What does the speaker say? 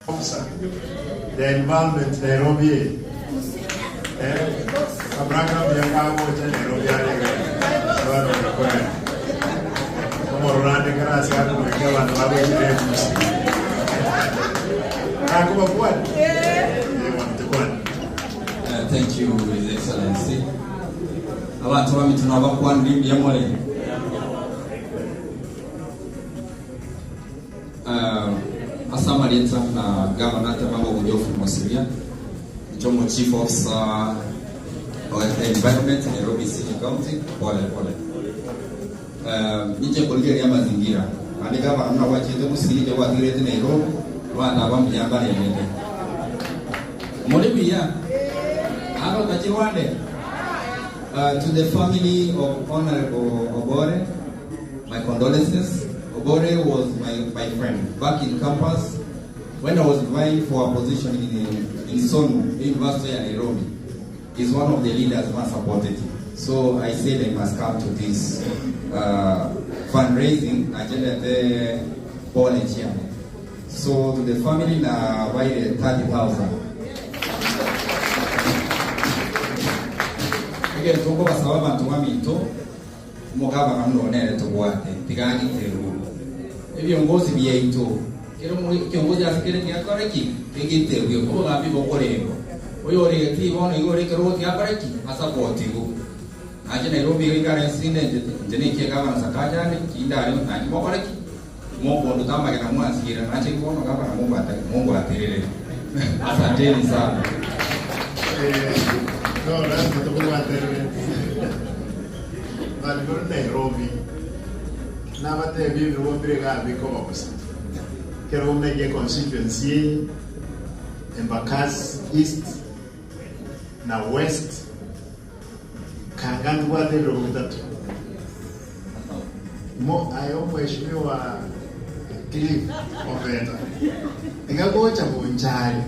Officer, the environment Nairobi eye eh, Abraham mbuya mbagocha Nairobi are iga abana ogakwera omororande kera ase akomoika abanto bagochera ebusi nakobakwana eh bono tikwana Uh, thank you, His Excellency. Abantu bamitu nabakwanire mbuya more. Ase amarieta na Gavana atemagwa obo Geoffrey Mosiria, inche omo Chief Officer o Environment Nairobi City County, pole pole. Ninche nkorigereria amazingira naende Gavana buna gwachete Gusii ninche gwatigerete Nairobi, abanto aba mbuya mbarendete. More buya? Aro otachirwande? To the family of Honourable Obore, My condolences. Obore was my, my friend back in campus when I was vying for a position in, in SONU, University ya Nairobi. He's one of the leaders who supported him. So I said I must come to this uh, fundraising agenda pole chairman. So to the family na baire 30,000. Egento nkobasaba abanto baminto Omogabana buna one ere tobwate, tiga ang'ite eruru. Ebiongozi biaito, kera ekiongozi ase kere tiga akore ki? Kegiterwe, obogambi bokorendwa. Oyore getii bono iga ore ekerogo tiga akore ki? Asapotigwe. Nache Nairobi iga ikare nsinde inche, inche neki egavana Sakaja ande, kinde aria nainche mokore ki? Mokonduta amagena mwansiira, nache bono gavana mombwaterere. Asanteni sana. No, lazima tokobwaterere. But kore Nairobi, nabatebie ebirogo mbire igaa bikoba bosa. Ekero buna eke constituency eye, Embakasi East na West, Kanga ntobwate ebirogo bitato. Mo aye omweshimiwa Cliff Obeta, tiga gocha bonchari.